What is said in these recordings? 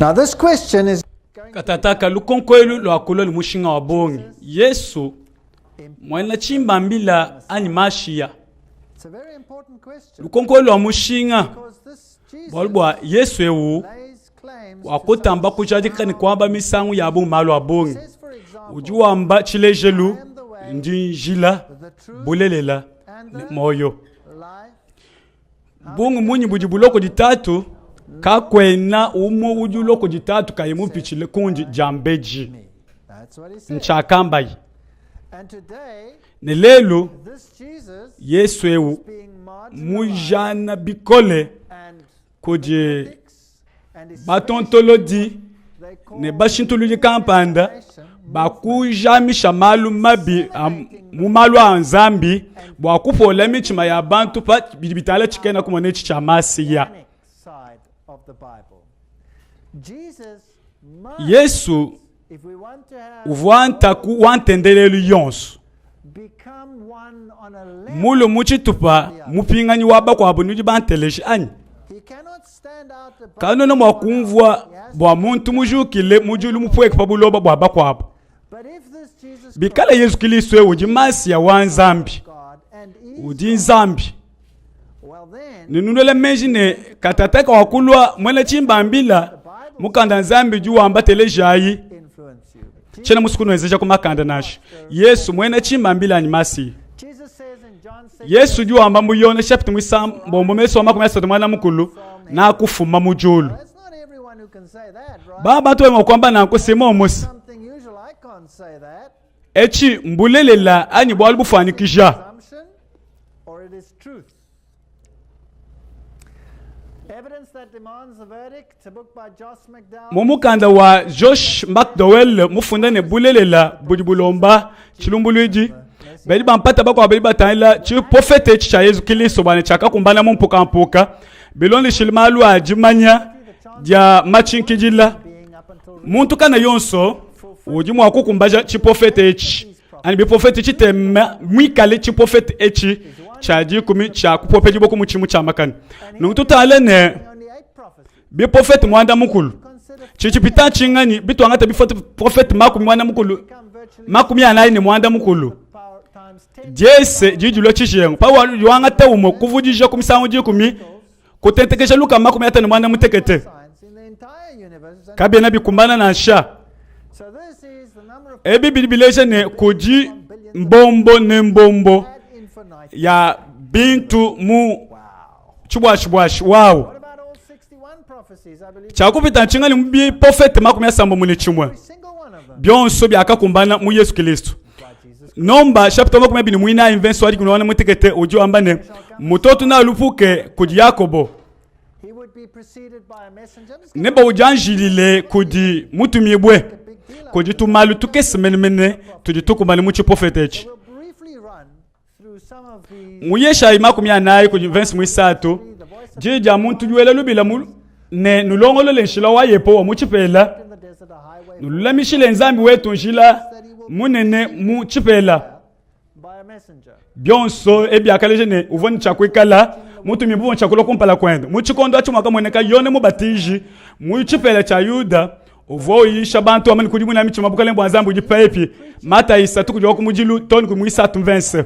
Now this question is Katataka lukonko elu luakulua ne mushinga wa bungi. Yesu muena tshimbambila anyi Mashiya? It's a very important question Lukonko elu lua mushinga because this Jesus bualu bua Yesu eu lays claims to wakutamba kujadika ne kuamba misangu ya bungi malu a bungi. says for example Udi wamba tshilejelu, ndi njila, the truth bulelela and ne the muoyo. life. Bungi munyi budi bulua kudi Tatu? Kakuena umue udi ulua kudi Tatu kayi mupitshile kundi diambedi. Me. That's what he said. Ntshiakambaye. And today Ne lelu this Jesus Yesu eu being marginalized mujana bikole and kudi critics and especially batontolodi they call ne bashintuludi kampanda bakujamisha malu mabi a mu malu a Nzambi bua kupola mitshima ya bantu pa bidi bitala tshikena kumona etshi tshia Masiya. messianic side of the Bible. Jesus must, Yesu if we want to have uvua ntaku wa ntendelelu yonso become one on a level, mulu mu tshitupa mupinganyi wa bakuabu nudi banteleji anyi? he cannot stand out above Kanuena mua kumvua bua muntu mujukile mu diulu mupueke pa buloba bua bakuabu. But if this Jesus Bikala Yesu Kristo eu udi Masiya wa Nzambi, God and is udi Nzambi, well then ne nulela meji ne katataka wa kulua muena tshimbambila mukanda Nzambi udi wamba telejayi influence you. tshiena musu kunuenzeja ku makanda nansha. Yesu muena tshimbambila anyi Masiya. Jesus says in John 6 Yesu udi wamba mu Yone chapitre muisambombo mesu wa 31 mukulu nakufuma mu diulu. That's not everyone who can say that, right? Ba bantu bali mua kuamba nanku Simon Musa. Something usual, I can't say that. Etshi mbulelela anyi bualu bufuanyikija. Assumption or it is truth. Evidence that demands a verdict, a book by Josh McDowell. Mu mukanda wa Josh McDowell mufunda ne bulelela budi bulomba tshilumbuluidi badi bampata bakuabu badi batangila tshiprofete etshi tshia Yezu Kilisto bua ne tshiakakumbana mu mpukampuka bilondeshile malu a dimanya dia matshinkidila. Being up until Muntu kana yonso udi mua kukumbaja tshiprofete etshi anyi biprofete tshitema muikale tshiprofete etshi tshia dikumi tshia kupopedibua ku mutshimu tshia makana. Nunku tutale ne only eight prophecies. biprofete muanda mukulu Consider tshitshipita tshinganyi bituangata biprofete makumi muanda mukulu become virtually makumi anayi ne muanda mukulu power times ten diese didi dilua tshijengu pa wangata umue kuvudija ku misangu dikumi kutentekesha luka 54 mutekete signs in the entire universe. And kabiena bikumbana nansha. so this is the number of Ebi bidi bileja ne kudi mbombo ne mbombo ad infinitum. ya bintu mu Wow. tshibuashibuashi wawu. What about all 61 prophecies? I believe Tshiakupita ntshinganyi mu biprofete 31 every single one of them bionso biakakumbana mu Yesu Kristo. by Jesus. Nomba chapter 24 verse wa dikumi mutekete udi wamba ne mutoto nalupuke kudi Yakobo He would be preceded by a messenger. I'm just ne baudianjilile kudi mutumibue gonna make a big deal out kudi of it. tumalu tukese menemene tudi tukumbane mu tshiprofete etshi. We'll briefly run through some of these Mu Yeshayi 40 kudi verse muisatu the voice of diyi dia muntu diwela lubila mu ne nulongolole nshila wa Yehowa mu tshipela in the desert, a highway nululamishile Nzambi wetu nshila munene mu tshipela. by a messenger. Bionso ebi biakaleja ne uvua ne tshiakuikala mutumibue uvua ne tshiakulua kumpala kuende. Mu tshikondo atshi muakamueneka Yone Mubatiji mu tshipela tshia Yuda uvua uyisha bantu wamba ne kudimuna mitshima bukalenge bua Nzambi budi pepi. Matayi isatu kudi wa ku mudilu too ne ku muisatu mvense.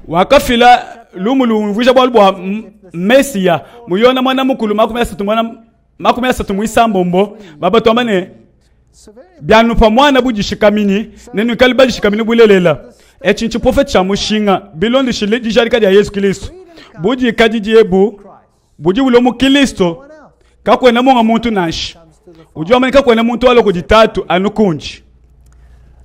Wakafila lumu lumvuija bualu bua M- Mesiya mu Yona muanda mukulu 31 muana 31 babatuamba ne So very bianupa muana budishikaminyi ne nuikale badishikamini bulelela. Etshi ntshiprofete tshia mushinga bilondeshile dijadika dia Yesu Kristo. Budikadidi ebu Christ. budi bulua mu Kristo One else kakuena munga muntu nansha. comes to the Father. Udi wamba ne kakuena muntu walua kudi Tatu anu kundi.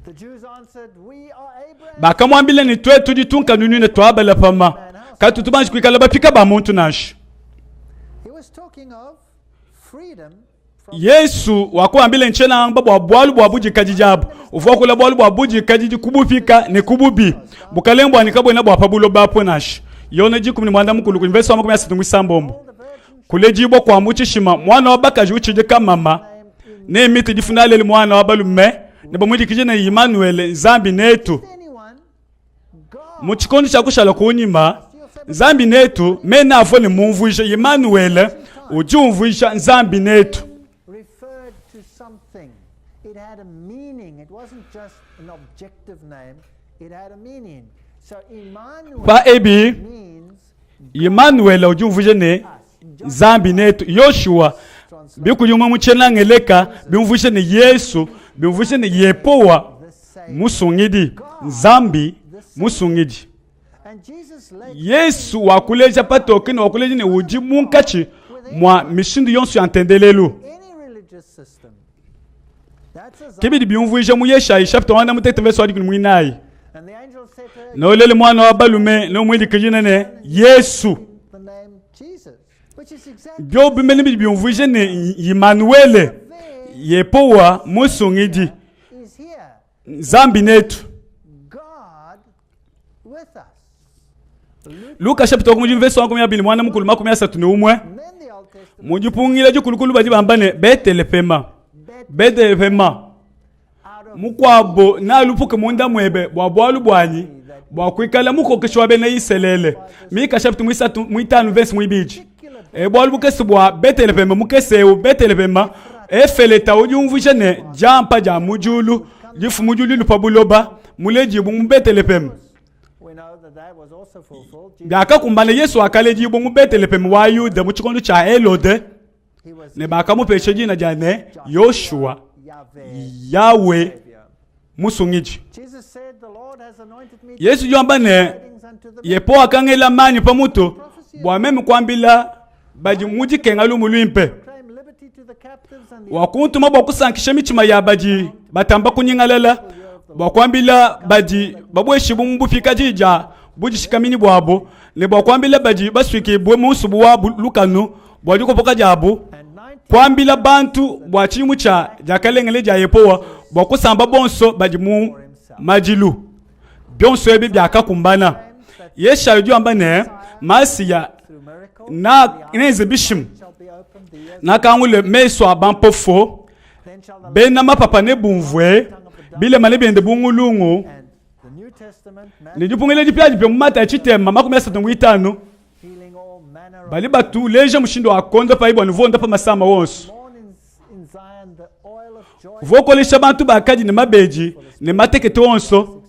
The Jews answered, We are Abraham. Bakamuambila ne tuetu tudi tunkanunune tuabala pama katutu banji kuikala bapika ba muntu nansha. He was talking of freedom from Yesu wakuambila ntshiena amba bua bualu bua budikadidi abu uvua wakula bualu bua budikadidi kubupika ne kububi bukalenge buanyi kabuena bua pa buloba apo nansha. Yone 13 kudi mvese wa 36 all the virgin kuledibua kua mu tshishima muana wa bakaji utshidi kamama ne miti difunda alele muana wa balume ne bamuidikije ne Immanuel Nzambi netu. anyone God Mu tshikondo tshia kushala kunyima Nzambi netu mena avua ne mumvuija Immanuel udi umvuija Nzambi netu. referred Pa ebi, Imanuele udi umvuija ne, Nzambi netu. Yoshua bikudimuna mu tshiena Ngeleka biumvuija ne, Yesu, biumvuija ne, Yepowa Musungidi, Nzambi Musungidi. Yesu wakuleja patoke ne wakuleja ne udi munkatshi mua mishindu yonso ya ntendelelu. Ke bidi biumvuija mu Yeshayi chapitre wa mutekete verse wa dikumi muinayi. Neulele muana wa balume neumuidike dina ne Yesu. Biobi mene bidi biumvuija ne Imanuele, Yepowa Musungidi, Nzambi netu. Luka chapitre wa verse wa makumi abidi muanda mukulu makumi asatu ne umue mu dipungila dikulukulu badi bamba ne Betelehema Betelehema mukuabo nalupuke munda muebe bua bualu buanyi bua kuikala mukokeshi wa bena Isalele. Mika chapitre muisatu muitanu verse muibidi. E bualu bukese bua Betelehema mukese eu Betelehema Efeleta udi umvuija ne diampa dia mu diulu difu mu diulu pa buloba muledibue mu Beteleheme. Biakakumbana Yesu wakaledibua mu Beteleheme wa Yuda mu tshikondo tshia Helode ne bakamupesha dina dia ne Yoshua, Yawe Musungidi. Yesu udi wamba ne, Yehowa wakangela manyi pa mutu bua meme kuambila badi mu dikenga lumu luimpe. Wakuntuma bua kusankisha mitshima ya badi batamba kunyingalala, bua kuambila badi babueshibue mu bupika di dia budishikaminyi buabo, ne bua kuambila badi basuikibue mu nsubu wa lukanu bua dikopoka diabu, kuambila bantu bua tshidimu tshia diakalengele dia Yehowa, bua kusamba bonso badi mu madilu. Bionso ebi biakakumbana. Yeshaya udi wamba ne, Masiya nenze bishima, nakangule mesu a bampofo, bena mapapa nebumvue, bilema nebiende bu ngulungu. Ne dipungila dipiadipia mu Matayi tshitema 35 badi batuleja mushindu wa kuondopayi bua nuvua ondapa masama wonso. Uvua ukolesha bantu bakadi ne mabedi ne matekete onso.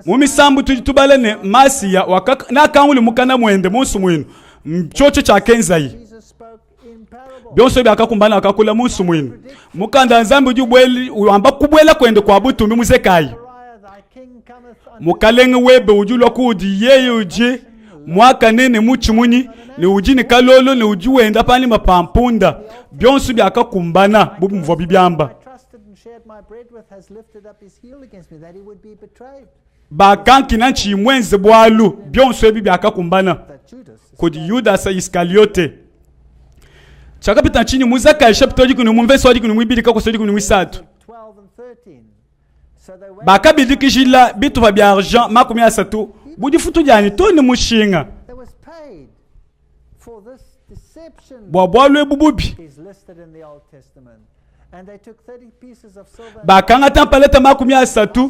Mu misambu tudi tubala ne Masiya nakangule mukana muende mu nsumuinu. Ntshiotshio tshiakenzayi. Bionso biakakumbana wakakula mu nsumuinu. Mukanda wa Nzambi udi wamba kubuela kuende kua butumbi mu Zekayi. Mukalenge webe udi ulua kuudi, yeye udi muakane ne mutshimunyi ne udi ne kalolo ne udi wenda panyima pa mpunda. Bionso biakakumbana bu muvuabi biamba. Bakankina ntshiyi muenze bualu. Bionso ebi biakakumbana kudi Yudasa Isikaliote. Tshiakapita ntshinyi mu Zakayi chapitre wa dikumi ne mvese wa dikumi ne muibidi kakoso dikumi ne muisatu? Bakabidikijila bitupa bia argent 30 bu difutu dianyi to ne mushinga bua bualu ebu bubi. Bakangata mpalata 30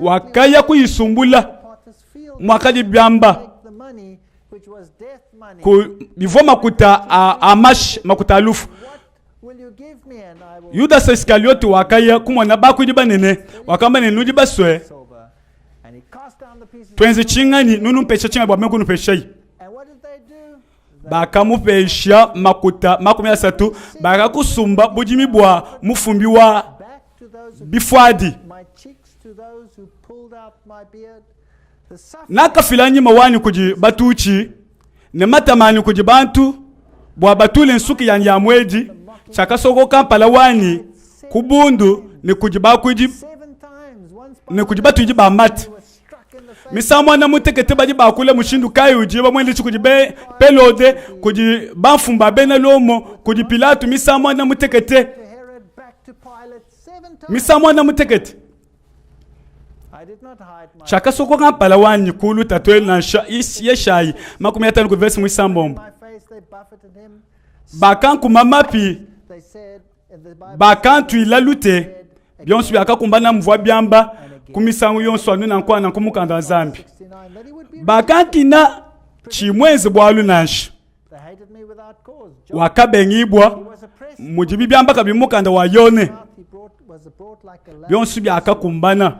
wakaya kuyisumbula muakadi biamba ku bivua makuta a, a mashi makuta a lufu. Yudasa Isikalioti wakaya kumona bakuidi banene, wakamba ne, nudi basue tuenze tshinganyi, nunumpesha tshinganyi bua meme kunupeshayi? Bakamupesha makuta 30, bakakusumba budimi bua mufumbi wa bifuadi. Nakafila nyima wanyi kudi batutshi ne matama anyi kudi bantu bua batule nsuki yanyi ya muedi. Tshiakasokoka mpala wanyi ku bundu ne kudi bakuidi ne kudi batuidi ba mate. Misangu muanda mutekete badi bakula mushindu kayi udi bamuendeshi kudi be Pelode, kudi bamfumu ba bena Lomo, kudi Pilato misangu muanda mutekete. Misangu muanda mutekete. Tshiakasokoka mpala wanyi kulu tatuenu nansha Yeshayi 50 ku verse muisambombo. Bakankuma mapi, bakantuila lute, bionso biakakumbana muvua biamba ku misangu yonso anu nanku nanku mukanda wa Nzambi. Bakankina tshiyi muenze bualu nansha. Wakabengibua. Mudibi biamba kabidi mu mukanda wa Yone, bionso biakakumbana.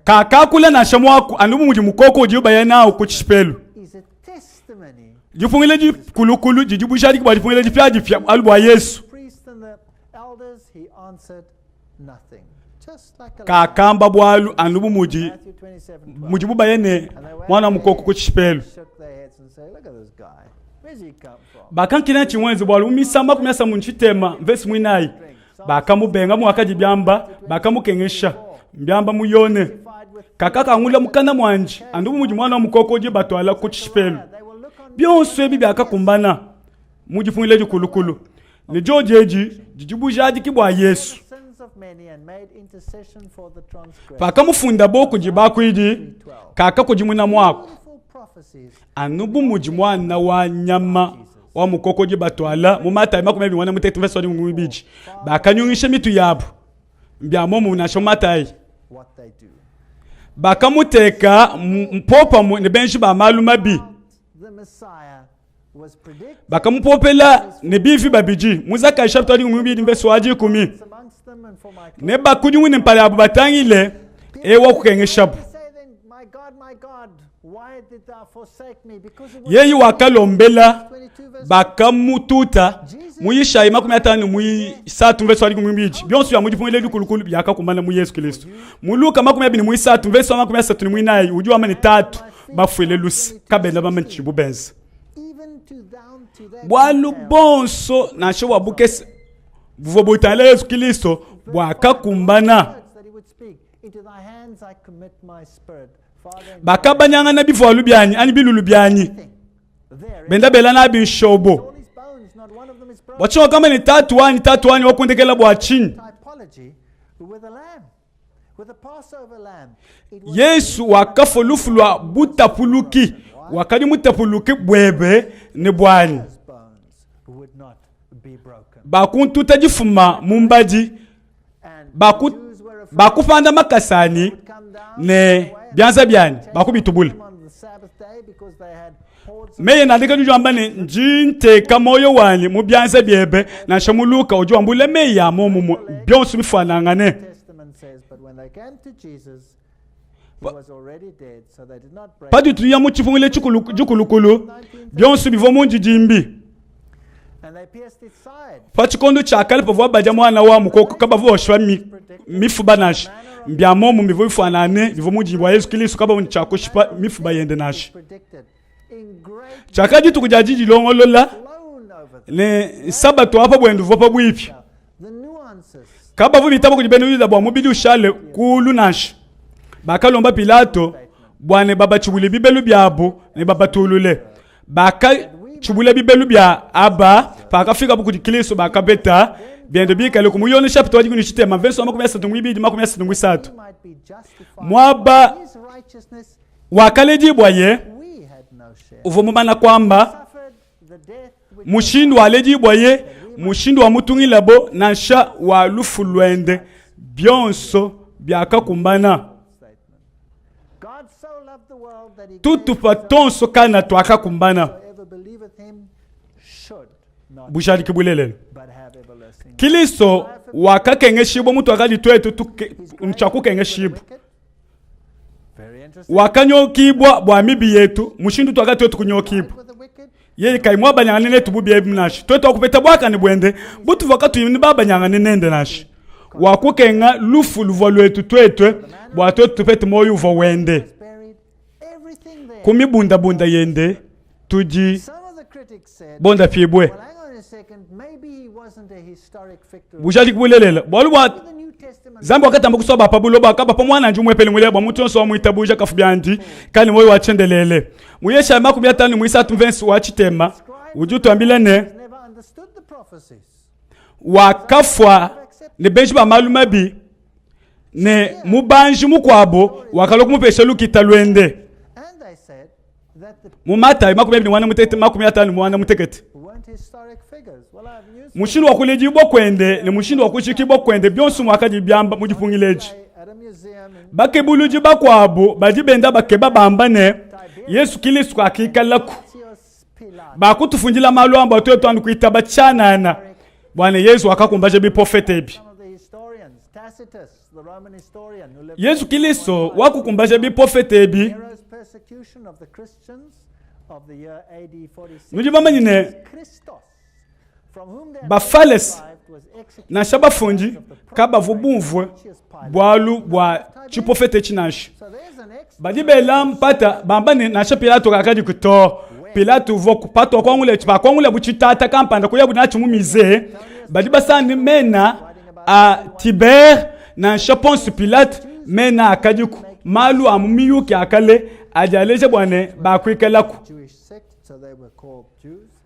Kakakula nansha muaku anu bu mudi mukoko udibu baya nawu ku tshishipelu. Dipungila dikulukulu didi bujadiki bua dipungila dipiadipia bualu bua Yesu. Kakamba bualu anu bu mudi mudibu baye ne muana wa mukoko ku tshishipelu. Bakankina tshimuenze bualu mu misambu 30 mvesi muinayi bakamubenga muakadi biamba bakamukengesha mbiamba mu Yone kakakangula mukana muandi anu bu mudi muana wa mukoko udi batuala ku tshishipelu. Bionso ebi biakakumbana mu dipungila dikulukulu ne diodi edi didi bujadiki bua Yesu. Pakamufundabo kudi bakuidi, kakakudimuna muaku anu bu mudi muana wa nyama wa mukoko udi batuala mu Matayi 28 mvese wa 12 bakanyungisha mitu yabu. Mbia muomumue nansha mu Matayi bakamuteka popamue ne benji ba malu mabi. Bakamupopela ne bivi babidi mu Zakayi chapitre 12 mvese wa 10 ne bakudimune mpala yabu batangile ewa kukengeshabu. Yeye wakalombela bakamututa mu Yeshayi 53 mvese wa 12 bionso bia mu dipungila dikulukulu biakakumbana mu Yesu Kristo. Mu Luka 23 mvese wa 34 udi wamba ne Tatu bafuile luse kabena bamanye tshidibu benza. Bualu bonso nansha bua bukese buvua butangila Yesu Kristo buakakumbana. Bakabanyangana bivualu bianyi anyi bilulu bianyi, benda bela nabi nshobo. Bua tshinyi wakamba ne, Tatu wanyi, Tatu wanyi, wakundekela bua tshinyi? Yesu wakafua lufu lua butapuluki, wakadi mutapuluke buebe ne buanyi. Bakuntuta difuma mu mbadi, baku bakupanda makasa anyi ne bianza bianyi bakubitubula. Meyi ende adi wamba ne, ndi nteka muoyo wanyi mu bianza biebe. Nansha mu Luka udi wambula meyi a muomumue, bionso bifuanangane. Patudi tuya mu tshipungila tshikulukulu, bionso bivua mu ndidimbi. Pa tshikondo tshia kale pavua badia muana wa mukoko kabavua bashipa mifuba nansha. Mbia muomumue bivua bifuanangane bivua mu wa Yezu Kristo kabavua ne tshia kushipa mifuba yende nansha. Tshiakadi dituku dia didilongolola ne Nsabatu wa pa buende uvua pabuipi. Kabavua bitaba kudi bena Yuda bua mubidi ushale kuulu nansha. Bakalomba Pilato bua ne babatshibule bibelu biabu ne babatulule. Bakatshibula bibelu bia aba pakafikabu kudi Kristo bakapeta biende bikale ku mu Yone chapitre wa dikumi ne tshitema verse wa 32 33 muaba wakaledibuaye uvua mumana kuamba mushindu waledibuaye mushindu wamutungilabo nansha wa lufu luende bionso biakakumbana. Tutupa tuonso kana tuakakumbana bujadiki bulelela. Kilisto wakakengeshibua mutuakadi tuetu tshia kukengeshibua, wakanyokibua bua mibi yetu mushindu tuakadi tuetu kunyokibua. Yeye kayi muabanyangane netu bubi ebu nansha, tuetu akupeta buakane buende butuvua katuyi ne babanyangane nende nansha. Wakukenga lufu luvua luetu tuetue bua tuetu tupete muoyo uvua wende. Ku mibundabunda yende tudi bondapibue. Bujadiki bulelela bualu bua Nzambi wakatamba kusua ba pa buloba akabapa muanandi umuepele mulela bua muntu yonso wamuitabuja kafu biandi kale muoyo wa tshiendelele. Mu Yeshaya 53 mvensi wa tshitema udi utuambila ne wakafua ne benji ba malu mabi ne mubanji mukuabo wakalua kumupesha lukita luende. Mu Matayo 25 mushindu wa kuledibua kuende ne mushindu wa kujikibua kuende bionso muakadi biamba mu dipungila edi. Bakebuludi bakuabu badi benda bakeba bamba ne Yesu Kilisto kakikalaku. Bakutufundila malu amba tuetu anu kuitaba tshianana. Bua ne Yezu wakakumbaja biprofete ebi. Yezu Kilisto wakukumbaja biprofete ebi. Nudi bamanye ne Bafalese nansha bafundi kabavua bumvue bualu bua tshiprofete etshi nansha. Badi bela mpata bamba ne, nansha Pilato kakadiku to. Pilato uvua patuakuangula pakuangulabu tshitata kampanda kuyabu natshi mu musee, badi basanga mena a Tibere nansha Ponce Pilate mena akadiku. Malu a mu miyuki a kale adi aleja bua ne bakuikalaku.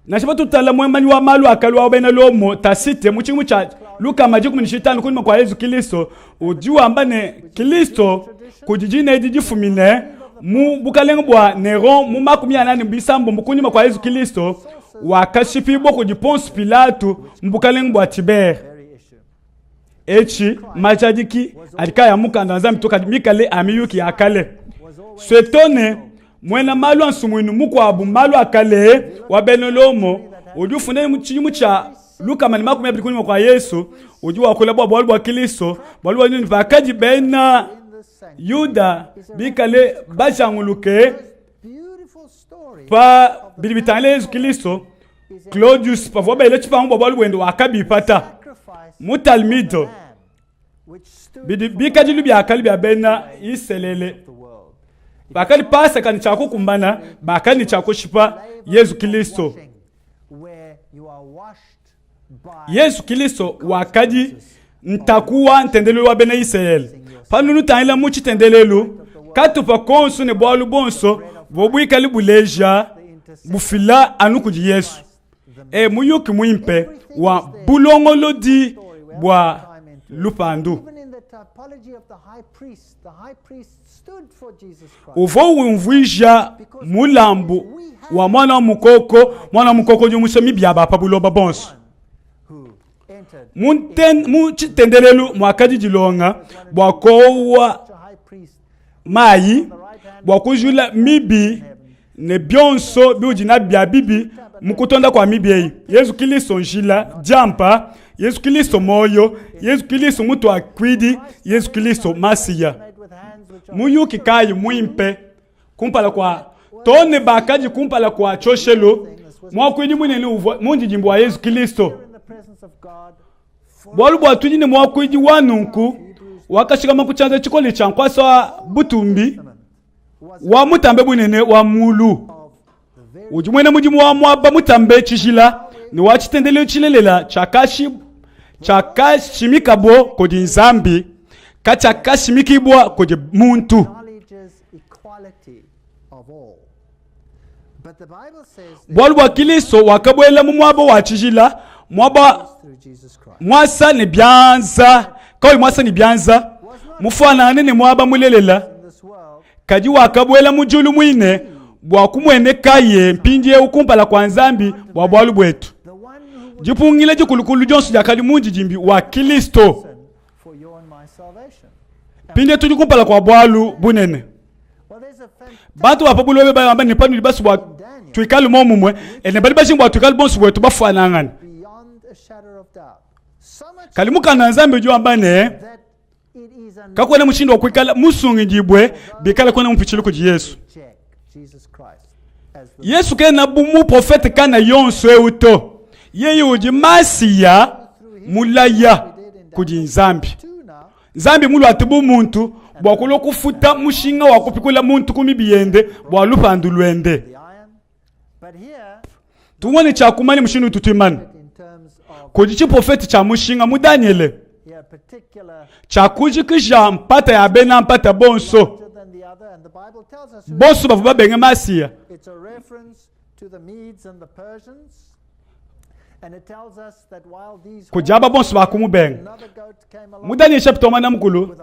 Nansha patutala mumanyi wa malu a kale wa bena Lomo Tacite mu tshidimu tshia 115 kunyima kua Yezu Kilisto udi wamba ne, Kilisto kudi dina edi difumine mu bukalenge bua Neron mu 46 kunyima kua Yezu Kilisto wakashipibua kudi Ponce Pilatu mu bukalenge bua Tibere. Etshi majadiki adi kaayi a mukanda wa Nzambi to, kadi mikale a miyuki ya kale. Suetone, muena malu a nsumuinu mukuabu malu a kale wa bena Lomo, udi ufunda mu tshidimu tshia 120 kunyima kua Yesu, udi wakula bua bualu bua Kristo, bualu bua nini pakadi bena Yuda bikale bajanguluke pa bidi bitangila Yezu Kristo. Claudius pavua bela tshipangu bua bualu buende wakabipata. Mu Talmud, bidi bikadilu bia kale bia bena Isalele bakadi Pasaka ne tshia kukumbana, bakadi ne tshia kushipa Yezu Kristo. Yezu Kristo wakadi ntaku wa ntendelelu wa bena Isalele. Panu nutangila mu tshitendelelu, katupa konso ne bualu buonso buikale buleja bufila anu kudi Yesu. E, muyuki muimpe wa bulongolodi bua lupandu uvua umvuija mulambu wa muana wa mukoko, muana wa mukoko udi umusha mibi ya ba pa buloba bonso. Mu tshitendelelu muakadi dilonga bua kowa mayi bua kujula mibi ne bionso biudi nabi bia bibi mu kutonda kua mibi eyi. Yezu Kilisto njila, diampa, Yezu Kilisto muoyo, Yezu Kilisto mutuakuidi, Yezu Kilisto Masiya. Muyuki kayi muimpe kumpala kua too ne bakadi kumpala kua tshioshelu, muakuidi munene uvua mundidimbi wa Yezu Kilisto. Bualu bua tudi ne muakuidi wa nunku wakashikama ku tshianza tshikole tshia nkuasa wa butumbi wa mutambe bunene wa mulu, udi muena mudimu wa muaba mutambe tshijila ne wa tshitendelelu tshilelela tshiakashimikabo kudi Nzambi, katshiakashimikibua kudi muntu. Bualu bua Kilisto wakabuela mu muaba wa tshijila, muaba muasa ne bianza, kauyi muasa ne bianza, mufuanangane ne muaba mulelela, kadi wakabuela mu diulu muine bua kumuenekaye mpindieu kumpala kua Nzambi bua bualu buetu. Dipungila dikulukulu dionso diakadi mundidimbi wa Kilisto. Mpindieu tudi kumpala kua bualu bunene. Bantu ba pa buloba bamba ne, panudi basue bua tuikale muomumue, ne badi bajinga bua tuikale bonso buetu bafuanangane. Kadi mukanda wa Nzambi udi wamba ne, kakuena mushindu wa kuikala musungidibue bikala kuena mupitshile kudi Yesu. Yesu kena bu muprofete kana yonso eu to. Yeye udi Masiya mulaya kudi Nzambi. Nzambi muluate bu muntu bua kulua kufuta mushinga wa kupikula muntu ku mibi yende bua lupandu luende. Tuvua ne tshia kumanya mushindu utu tuimana kudi tshiprofete tshia mushinga mu Danyele tshia kujikija mpata ya bena mpata bonso bonso bavua babenge Masiya. Kudi aba bonso bakumubenga. Mu Danyele chapitre wa mukulu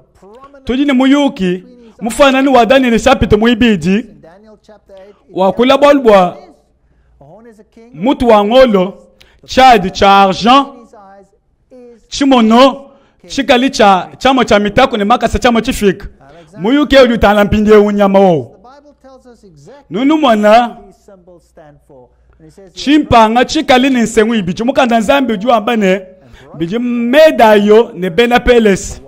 tudi ne muyuki mufanani wa Danyele chapitre muibidi wakula bualu bua mutu wa ngolo, tshiadi tshia argent, tshimono tshikali tshia tshiamua tshia mitaku ne makasa tshiamua tshifika. Muyuki eu udi utangila mpindieu nyama wowu. Nunumona tshimpanga tshikali ne nsengu ibidi. Mukanda Nzambi udi wamba ne, bidi Medayo ne bena Pelese.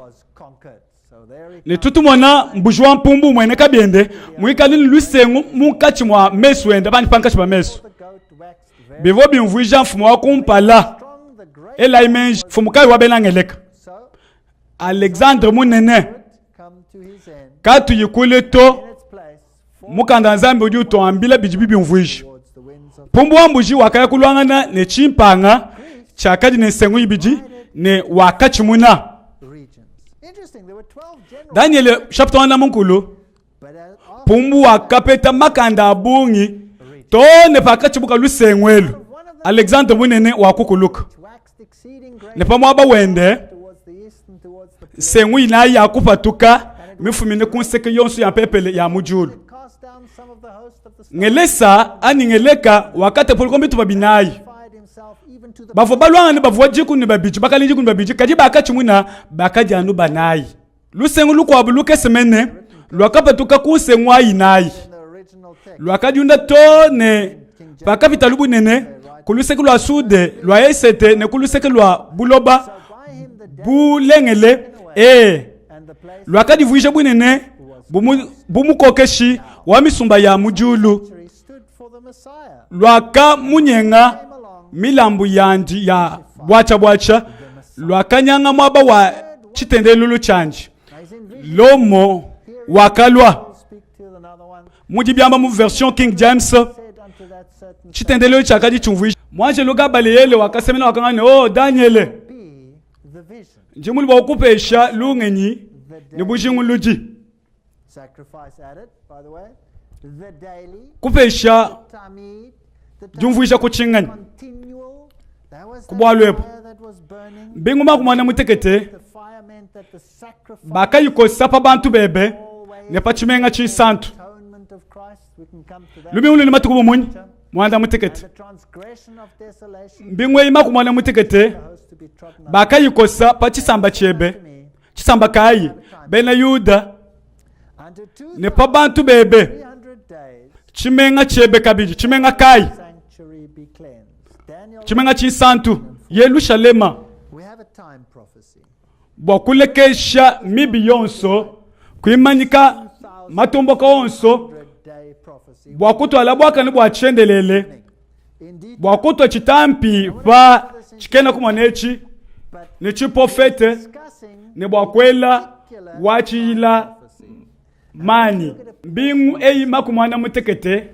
Ne tutumona mbuji wa mpumbu umueneka biende muikale ne lusengu munkatshi mua mesu ende anyi pankatshi pa mesu. Bivua bimvuija mfumu wa kumpala. Elayi meji, mfumu kayi wa bena Ngeleka? Alexandre Munene. Katuyi kule to, Mukanda wa Nzambi udi utuambila bidi bibiumvuija. Mpumbu wa mbuji wakaya kuluangana ne tshimpanga tshiakadi ne nsengu ibidi ne wakatshimuna. Danyele chapitre wa munkulu Pumbu wakapeta makanda a bungi too ne pakatshibuka lusengu elu. Alexandre Munene wakukuluka ne pa muaba wende nsengu inayi ya kupatuka mifumine ku nseke yonso ya mpepele ya mu diulu. Ngelesa anyi Ngeleka wakatapuluka mu bitupa binayi. Bavua baluangane bavua dikumi ne babidi, bakalenge dikumi ne babidi, kadi bakatshimuna bakadi anu banayi. Lusengu lukuabu lukese mene luakapatuka ku nsengu ayi inayi, luakadiunda too ne pakapitalu bunene ku luseke lua sude lua esete ne ku luseke lua buloba bulengele, ee, luakadivuija bunene bu mukokeshi wa misumba ya mu diulu, luakamunyenga milambu yandi ya buatshia-buatshia, luakanyanga muaba wa tshitendelelu tshiandi. Lomo wakalua mudi biamba mu version King James, tshitendelelu tshiakadi tshiumvuija. Muanjelu Gabaliele wakasemena wakanga ne, oh Danyele, ndi mulu bua kukupesha lungenyi ne bujinguludi. Kupesha diumvuija ku tshinganyi ku bualu ebu? Mbingu makumi muanda mutekete bakayikosa pa bantu bebe ne pa tshimenga tshinsantu. Lumingu ludi matuku bu munyi? Muanda mutekete. Mbingu eyi makumi muanda mutekete bakayikosa pa tshisamba tshiebe Tshisamba kayi? Bena Yuda ne pa bantu bebe, tshimenga tshiebe kabidi. Tshimenga kayi? Tshimenga tshinsantu, Yelushalema, bua kulekesha mibi yonso, kuimanyika matomboka onso, bua kutuala buakane bua tshiendelele, bua kutua tshitampi pa tshikena kumona etshi ne tshiprofete ne bua kuela wa tshijila manyi. Mbingu eyi makumi muanda mutekete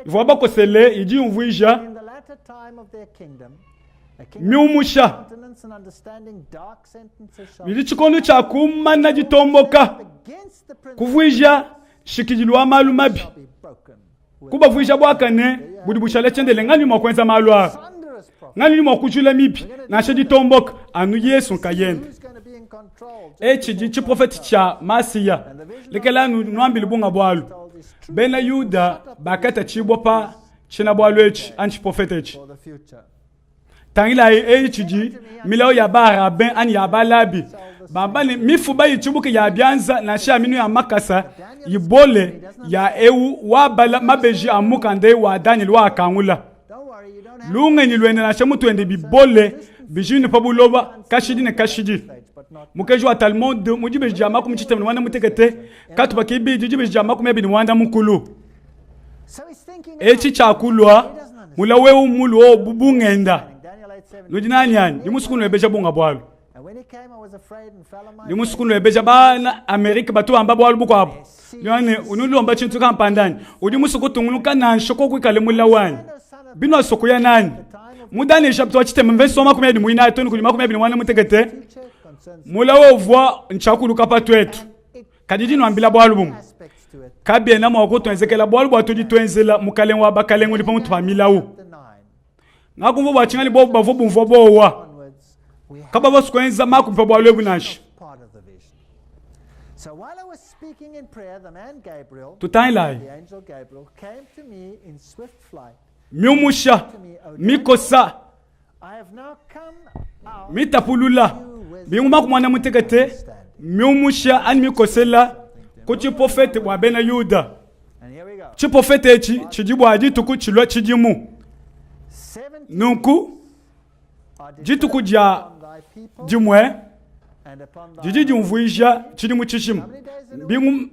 ivua bakosele idi yumvuija miumusha bidi tshikondo tshia kumana ditomboka, kuvuija nshikidilu wa malu mabi kubavuija buakane budi bushala tshiendelele. Nganyi mua kuenza malu aa? Nganyi udi mua kujula mibi nansha ditomboka? Anu Yesu nkayende. Etshi tshidi tshiprofete tshia Masiya. Lekela nuambile bunga bualu. Bena Yuda bakatatshibua pa tshiena-bualu etshi anyi tshiprofete etshi. Tangilayi eyi tshidi milawu ya ba-rabin anyi ya balabi bamba ne, mifuba itshibuke ya bianza nansha ya minu ya makasa ibole ya eu wabala mabeji a mukanda eu wa Danyele waakangula. Lungenyi luende nansha mutu wende bibole bijimine pa buloba kashidi ne kashidi. Mukenji wa Talmud mu dibeji dia makumi tshitema ne muanda mutekete katupa kibidi dibeji dia 21. Etshi tshiakulua mulawu eu mulu o bu bungenda. Nudi nanyi anyi? Ndi musu kunuebeja bunga bualu. Ndi musu kunuebeja bana Amerika batu bamba bualu bukuabu. Ne unulomba tshintu kampanda anyi? Udi musu kutungunuka nansha koku ikale mulawu anyi? Binuasua kuya nanyi mu Daniel chapter wa tshitema mvese wa 24 too ne kudi 21, mulawu uvua ntshiakuluka pa tuetu. Kadi ndi nuambila bualu bumue, kabiena mua kutuenzekela bualu bua tudi tuenzela mukalenge wa bakalenge udi pa mutu pa milawu. Ngakumvua bua tshinganyi bobu bavua bumvua bowa, kabavua basue kuenza makubi pa bualu ebu nansha. Tutangilayi miumusha mikosa mitapulula bingu makumi muanda mutekete miumusha anyi mikosela ku tshiprofete bua bena Yuda. Tshiprofete etshi tshidi bua dituku tshilua tshidimu. Nunku dituku dia dimue didi diumvuija tshidimu tshijima. Mbingu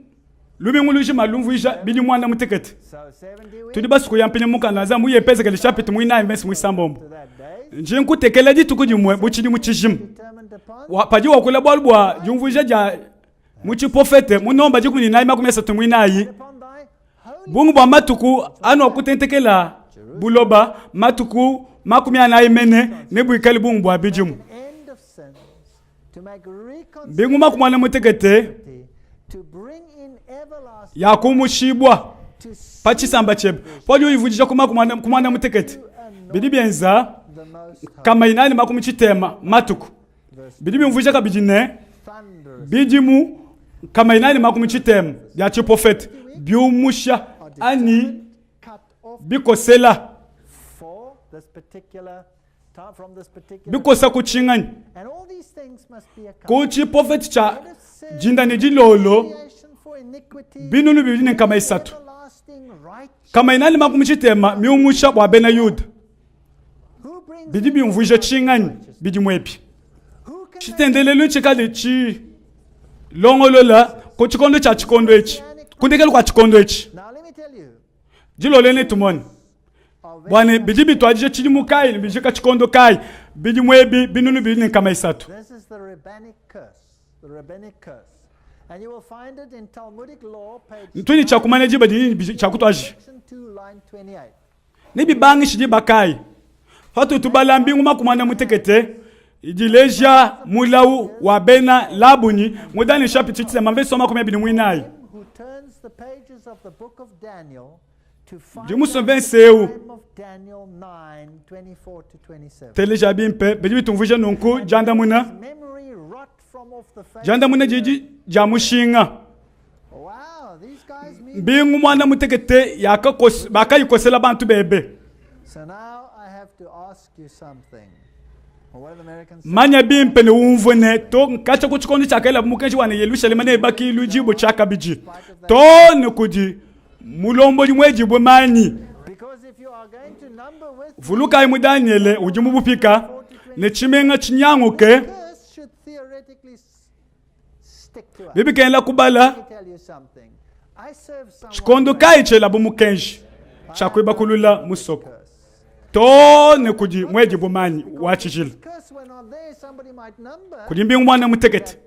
lumingu lujima lumvuija bidimu muanda mutekete. Tudi basue kuya mpindieu mu mukanda wa Nzambi mu Yehezekele chapitre muinayi mvese muisambombo. Ndi nkutekela dituku dimue bu tshidimu tshijima. Wa, padi wakula bualu bua diumvuija dia mu tshiprofete mu nomba 14 34, bungi bua matuku anuakutentekela buloba matuku 40 mene nebuikale bungi bua bidimu. Mbingu 46 yakumushibua pa tshisamba tshiebe. Paudi uyivudija ku 46 bidi bienza 460 matuku. Bidi biumvuija kabidi ne, bidimu 460 bia tshiprofete biumusha anyi bikosela bikosa ku tshinganyi ku tshiprofete tshia dinda ne dilolo 2300 460 miumusha bua bena Yuda. Bidi biumvuija tshinganyi bidimu ebi? Tshitendelelu tshikale tshilongolola ku tshikondo tshia tshikondo etshi, ku ndekelu kua tshikondo etshi. Dilolo netumone bua ne bidi bituadija tshidimu kayi ne bijika tshikondo kayi bidimu ebi 2300. Tudi ne tshia kumanya diba didi tshia kutuadija ne bibangishi diba kayi. Patudi tubala mbingu 46 idi ileja mulawu wa bena Labunyi mu Daniel chapitre 7 mvese wa 24. Ndi musue mvese eu. Teleja bimpe, bidi bitumvuija nunku diandamuna. Diandamuna didi dia mushinga. Mbingu muanda mutekete bakayikosela bantu bebe. Manya bimpe ne umvue ne to katshia ku tshikondo tshiakelabu mukenji wa ne Yelushalema neibakiludibue tshiakabidi to ne kudi mulombodi muedibue manyi. Vulukayi mu Danyele udi mu bupika ne tshimenga tshinyanguke. Bibikengela kubala tshikondo kayi tshielabu mukenji tshia kuibakulula musoko too ne kudi muedibue manyi wa tshijila kudi mbingu muanda mutekete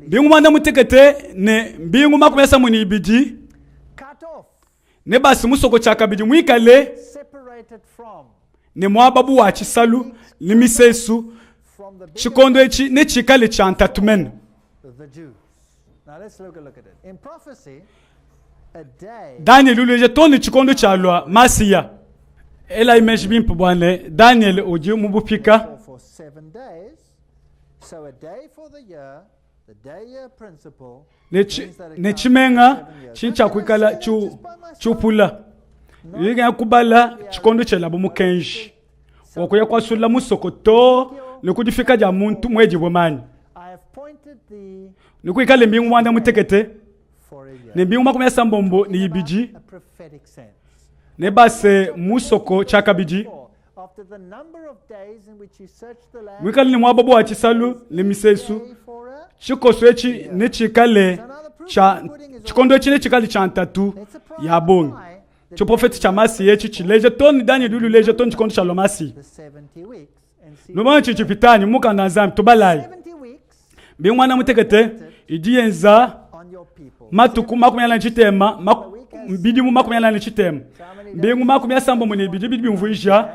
mbingu muanda mutekete ne mbingu 62 ne base musoko tshiakabidi muikale ne muaba bu wa tshisalu ne misesu. Tshikondo etshi netshikale tshia ntatu mene. Danyele uleja too ne tshikondo tshialua Masiya. Elayi meji bimpe bua ne, Danyele udi mu bupika. Ne tshimenga tshini tshia kuikala tshiupula. Bidi kubala tshikondo tshielabu mukenji wa kuya kuasulula musoko too ne ku difika dia muntu muedibue manyi. Ne kuikale mbingu 16 ne mbingu 62 nebase musoko tshiakabidi muikale ne muaba wa tshisalu ne misesu. Tshikoso etshi netshikale tshia tshikondo etshi netshikale tshia ntatu ya bungi. Tshiprofete tshia Masiya etshi tshileja too ne Danyele udi uleja too ne tshikondo tshialua Masiya. Numanye tshidi tshipita anyi? Mukanda wa Nzambi tubalayi. Mbingu 16 idi yenza matuku 40, bidimu 40. Mbingu 62 bidi biumvuija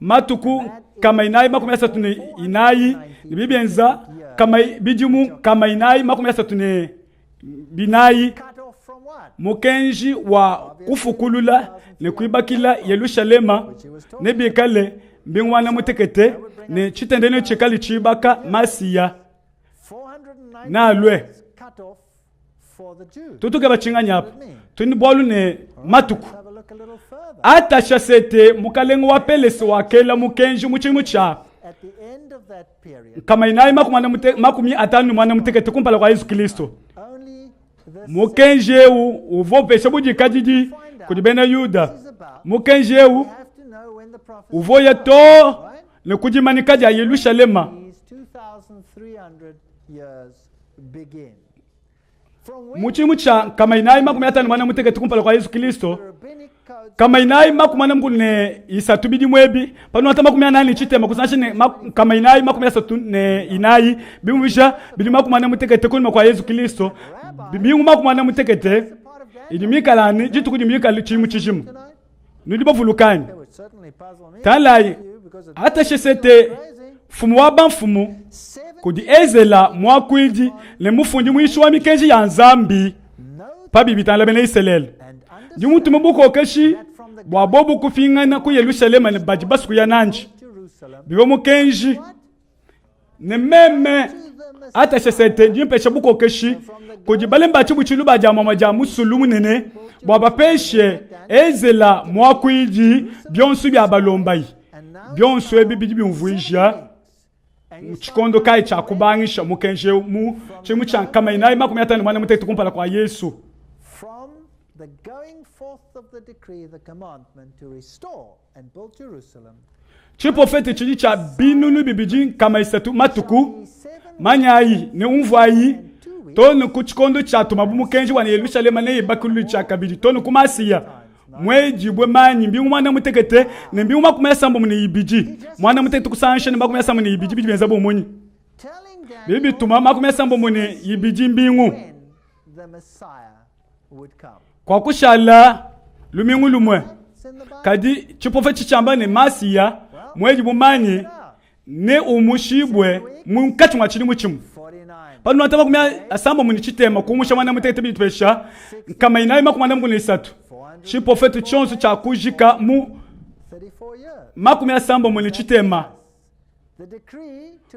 matuku 434, ne bidi bienza bidimu 434. Mukenji wa kufukulula ne kuibakila Yelushalema nebikale mbingu 16, ne tshitendelelu tshikale tshibaka Masiya nalue. Tutu keba tshinganyi apa? Tudi ne bualu ne matuku. Atashasete mukalenge wa Pelese wakela mukenji mu tshidimu tshia 451 kumpala kua Yezu Kristo. Mukenji eu uvua upesha budikadidi kudi bena Yuda. Mukenji eu uvua uya too. ne ku dimanyika dia Yelushalema. Mu tshidimu tshia 451 kumpala kua Yezu Kristo, 443 bidimu ebi, panuata 43 kusangisha ne 434 biumvuija bidimu 46 kunyima kua Yezu Kristo, mbingu 46 idi mikale anu dituku didi mikale tshidimu tshijima. Nudi bavuluka anyi? Tangilayi, Atashesete, mfumu wa bamfumu, kudi Ezela muakuidi ne mufundi muyishi wa mikenji ya Nzambi pa bidi bitangila bena Isalele, ndi mutume bukokeshi bua bobu kupingana ku Yelushalema ne badi basue kuya nandi. Bivua mukenji ne meme Atashasete ndi mpesha bukokeshi kudi balemi ba tshibutshilu ba dia muamua dia musulu munene bua bapeshe Ezela muakuidi bionso bia balombayi. Bionso ebi bidi biumvuija tshikondo kayi tshia kubangisha mukenji eu mu tshidimu tshia 458 kumpala kua Yesu. Tshiprofete tshidi tshia 2300 matuku manyayi ne umvuayi too ne ku tshikondo tshiatumabu mukenji wa ne Yelushalema neyibakulule tshiakabidi too ne ku Masiya muedibue manyi mbingu muanda mutekete ne mbingu 92 muanda mutekete kusangisha ne 72 bidi bienza bu munyi? Bidi bituma 62 mbingu. Kuakushala lumingu lumue, kadi tshiprofete tshiamba ne Masiya muedi bumanyi ne umushibue munkatshi mua tshidimu tshimue. Panuata 63 kumusha muanda mutekete bidi tupesha 443. Tshiprofete tshionso tshia kujika mu 60.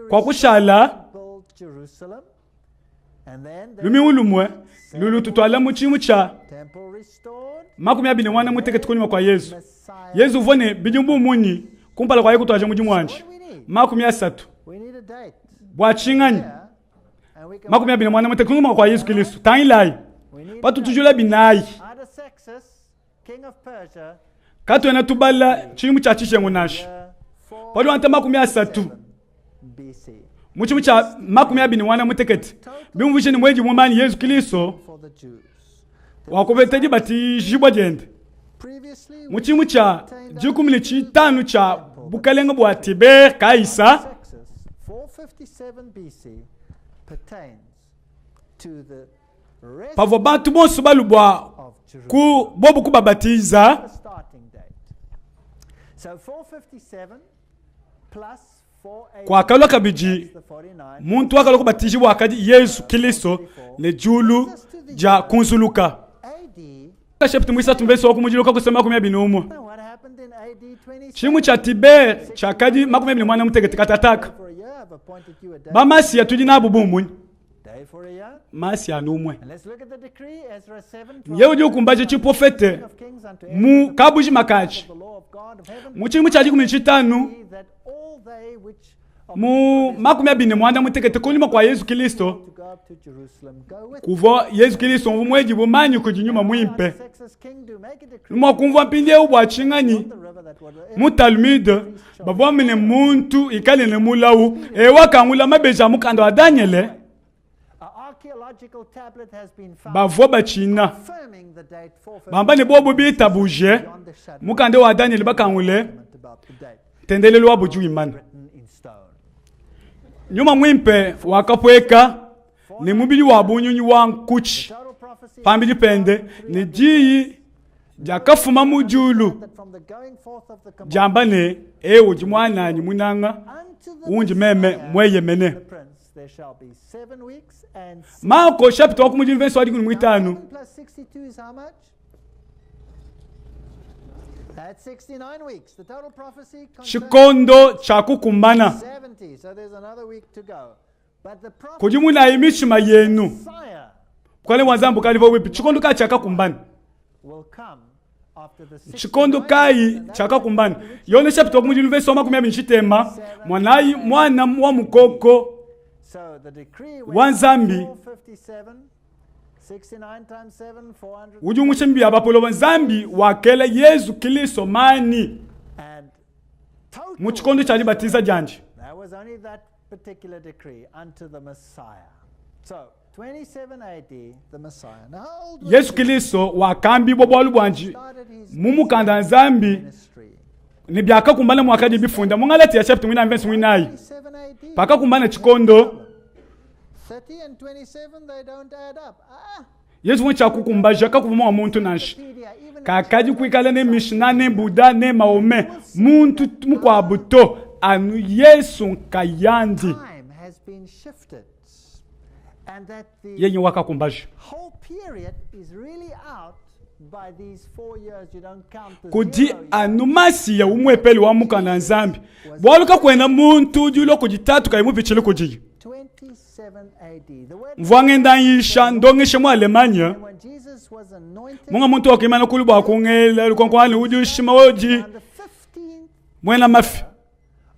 Kuakushala Lumingu lumue lulututuala mu tshidimu tshia 216 kunyima kua Yezu. Yezu uvua ne bidimu bu munyi kumpala kua yeye kutuadija mudimu wandi? 30. Bua tshinganyi? 216 kunyima kua Yezu Kilisto. Tangilayi, patutujula binayi, katuena tubala tshidimu tshia tshijengu nansha. Padi wanta 30 mu tshidimu tshia 216 bimvuije ne muedi mumanyi Yezu Kristo wakupeta dibatijibua diende mu tshidimu tshia 15 tshia bukalenge bua Tiber Kaisa. Pavua bantu bonso balu bua ku bobu kubabatiza, kuakalua kabidi muntu wakalua kubatijibua wakadi Yezu Kilisto ne diulu dia kunzuluka. Chapitre muisatu mvese wa kumudilu kakusema 21. Tshimu tshia Tiber tshiakadi 28 katataka. Bamasiya tudi nabu bumunyi. Masiya anu umue. Yeye udi ukumbaja tshiprofete mu kabujima katshi. Mu tshidimu tshia 15 mu 25 kunyima kua Yezu Kilisto, kuvua Yezu Kilisto uvua muedibue manyi kudi Nyuma Muimpe. Mua kumvua mpindieu bua tshinganyi mu Talmud bavua ne muntu ikale ne mulawu e wakangula mabeji a mukanda wa Danyele bavua batshina bamba ne bobu bitabuje mukanda wa Danyele bakangule ntendelelu wabu udi wimana. Nyuma Muimpe wakapueka ne mubidi wa bunyunyi wa nkutshi pambidi pende, ne diyi diakafuma mu diulu diamba ne, Eu udi muananyi munanga undi meme mueyemene. Mako chapitre wa kumudilu verse wa dikumi muitanu. Tshikondo tshia kukumbana. Kudimunayi mitshima yenu, Bukalenge bua Nzambi bukadi pabuipi. Tshikondo kayi tshiakakumbana? Tshikondo kayi tshiakakumbana? Yone chapitre wa kumudilu verse wa 20 mwanayi mwana wa mukoko wa Nzambi udi umusha mibi ya ba poloba. Nzambi wakela Yezu Kilisto manyi. Mu tshikondo tshia dibatiza diandi. That was only that particular decree unto the Messiah. So, 27 AD, the Messiah. Now, how old was Yesu Jesus? Kilisto wakambibua bualu buandi Started his mu mukanda wa Nzambi ministry. ne biakakumbana muakadi bifunda mu Galatia chapter 1 verse 9. 27 AD. Pakakumbana tshikondo 30 and 27, they don't add up. Ah, Yesu mwe tshiakukumbaja kakuvua mua muntu nansha. Wikipedia, even Kakadi kuikala ne Mishna ne Buddha ne Mahomet muntu mukuabu to anu Yesu nkayandi. time has been shifted. And that the Yenye wakakumbaja. whole period is really out by these 4 years. You don't count the Kudi zero year. anu masiya umwepeli wa mukanda Nzambi. Bualu kakuena muntu udi ulua kudi tatu kayi mupitshile kudiye. 27 AD. The word Mvua ngenda nyisha ndongeshe mu Alemanya. And when Jesus was anointed Munga muntu wakimana kulu bua kungela lukonkwani udi ushima wodi on the 15th mwena mafi.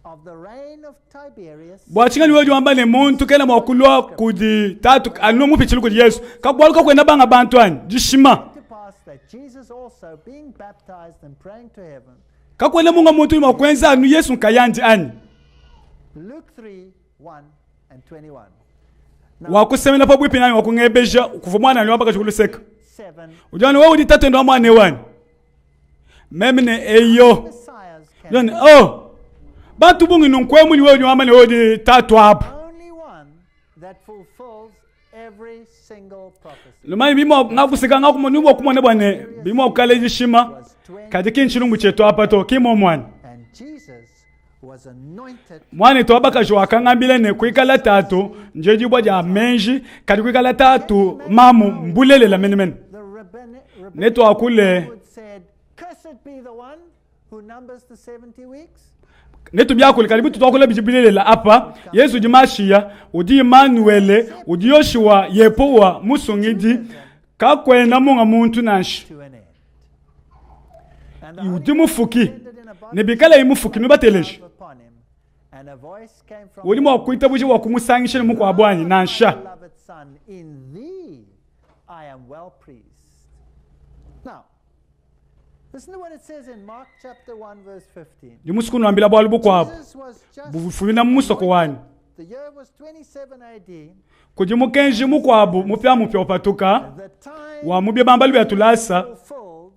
of the reign of Tiberius, Bua tshinganyi wodi wamba ne muntu kena mua kulua kudi tatu anu mupitshile kudi Yesu. Kabualu kakuena banga bantu anyi dishima. to pass that Jesus also being baptized and praying to heaven. Kakuena munga muntu udi mua kuenza anu Yesu nkayandi anyi. Luke 3, 1 and 21. Wakusemena pabuipi nani wakungebeja kuvua mwana ani wabakaji kuluseka. 7 Ujani wewe udi tatu wa mwana wani. Meme ne eyo. Messiahs can Ujani oh. Bantu bungi nunkwe muni wewe udi wamba ne wewe udi tatu abu. only one that fulfills every single prophecy. Lumani bimo ngakuseka ngakumona nubo kumona bwane bimo kale dishima. Was 20 Kadi kinchilungu chetu apa to kimo mwana. and Jesus was anointed Mwana to abakaji wakangambile ne kuikala tatu nje dibwa dia menji kadi kuikala tatu mamu mbulelela menemene. the rabbinic Ne twakule Talmud said, Cursed be the one who numbers the 70 weeks. netu biakule kadi bitu twakula bidi bilelela apa Yesu udi Mashiya udi Emmanuel udi Yoshua Yepowa musungidi kakwena munga muntu nansha To an end. And the udi Holy mufuki descended in a body ne bikala imufuki nubateleje upon him, and a voice came from udi mua kuitabuja wa kumusangisha ne mukuabu anyi nansha My beloved son, in thee I am well pleased. Now, listen to what it says in Mark chapter 1 verse 15. ndi musuku nuambila bualu bukuabu Jesus was just bufumina mu musoko wanyi the year was 27 AD. kudi mukenji mukuabu mupya upatuka The time wa mubye bambalu bya tulasa fulfilled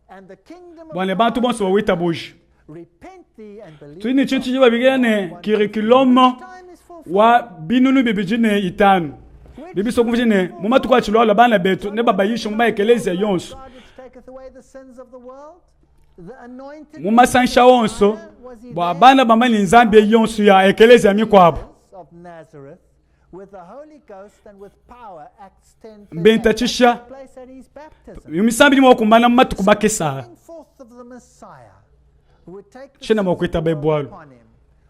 and the kingdom of bua ne bantu God bonso bawitabuje repent thee and believe. tudi ne tshintu tshidi babikila ne curriculum Time is fulfilled. wa binunu bibidi ne itanu Which bibisokumvije ne mu matuku atshilwalwa bana betu ne babayishe mu maekelezia yonso God which taketh away the sins of the world, the anointed mu masansha onso was he bua there? bana bamanye nzambi yonso ya ekelezia mikuabu Jesus of Nazareth with the Holy Ghost and with power, Acts 10. Mbentatshisha. place at his baptism. misambi dimwe wakumbana mu matuku makesa Coming forth of the Messiah who would take the Tshina sins of mwakuita the world bebwalu. upon him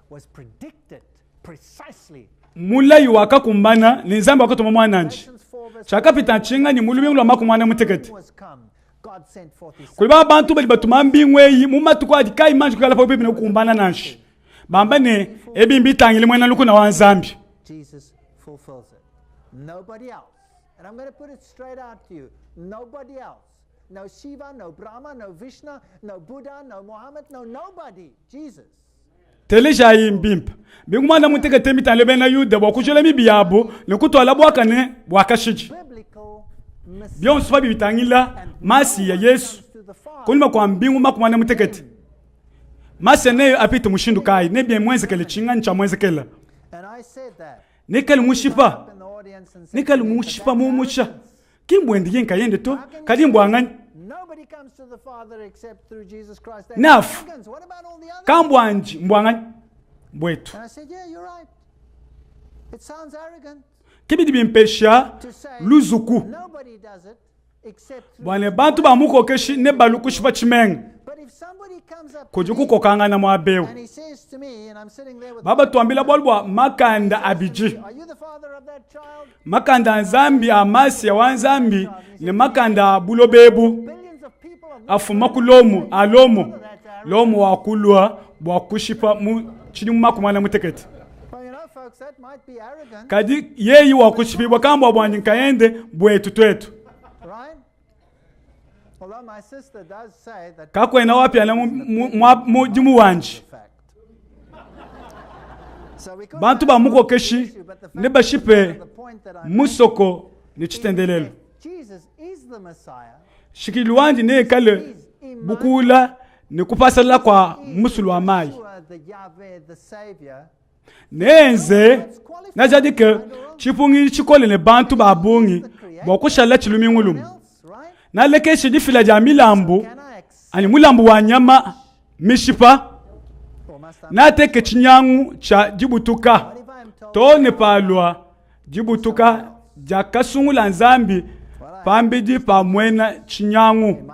was predicted precisely. mulayi wakakumbana ne nzambi wakatuma mwananji Galatians 4 verse chakapita nchinganyi mulumi lwa makumwana mutekete was come. God sent forth his son. kuli ba bantu badi batuma mbingu eyi mu matuku adi kayi manji kukala pabuipi ne kukumbana nansha bamba ne ebi mbitangile mwena lukuna wa nzambi Jesus fulfills it. Nobody else. And I'm going to put it straight out to you. Nobody else. No Shiva, no Brahma, no Vishnu, no Buddha, no Muhammad, no nobody. Jesus. telejayi mbimpa mbingu mwana mutekete mitangile bena yuda bua kujula mibi yabo ne kutwala bwakane bwakashiji Biblical Messiah. bionso pabi bitangila And masi ya no one yesu comes to the Father kunyuma kua mbingu makumwana mutekete masi neyo apite mushindu kayi nebye mwenzekele chingani cha mwenzekela And I said that. nikali mushipa In the audience and said, nikali "But mushipa that's mumusha arrogance. kimbwendi yenkayende to kadi mbwangani Nobody comes to the Father except through Jesus Christ. That's Nafu. arrogance. What about all the others? kambwanji mbwangani mbwetu And I said, yeah, you're right. It sounds arrogant kibidi bimpesha to say luzuku nobody does it except through bwane bantu bamukokeshi ne balukushipa chimenga But if somebody comes up kudi to me kukokangana mwabewu and he says to me, and I'm sitting there with baba twambila bwalu bwa makanda abiji Are you the father of that child? makanda a nzambi a masi ya wa nzambi ne makanda a bulobebu Billions of people have not afuma ku lomu a lomu lomu wakulwa bwa kushipa mu chidi mu makumana mutekete Well, you know, folks, that might be arrogant, kadi yeyi wakushipibwa kambwa bwanyi nkayende bwetu twetu right? Although my sister does say that kakwena wapyana mu- mu- mwa- mudimu wanji fact. Bantu ba mukokeshi nebashipe musoko ne tshitendelelu. Nshikidilu wandi neikale bukuula ne kupasalala kua musulu wa mayi. Neenze najadike tshipungidi tshikole ne bantu ba bungi bua kushala tshilumingu lumue. Nalekeshe difila dia milambu anyi mulambu wa nyama mishipa, nateke tshinyangu tshia dibutuka too ne palua dibutuka diakasungula Nzambi pambidi pa muena tshinyangu.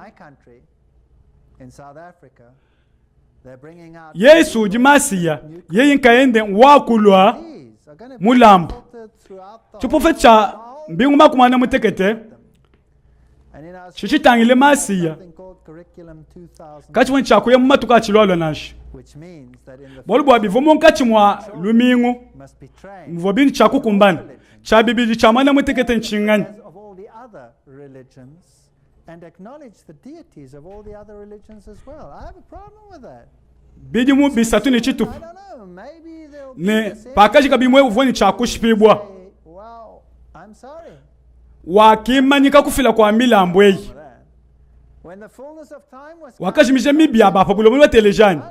Yesu udi Masiya, yeye nkayende wakulua mulambu. Tshiprofete tshia mbingu makumi mutekete tshitshitangile Masiya katshivua tshia kuya mu matuku atshilualua nansha, bualu bua bivua munkatshi mua lumingu muvua bintu tshia kukumbana. Tshia bibidi tshia muanda mutekete ntshinganyi? and acknowledge the deities of all the other religions as well. I have a problem with that. Bidimu bisatu ne tshitupa ne pakajika bimue uvua ne tshia kushipibua. Wakimanyika kufila kua milambu eyi. Wakajimija mibi ya ba pa buloba. Batelejanyi.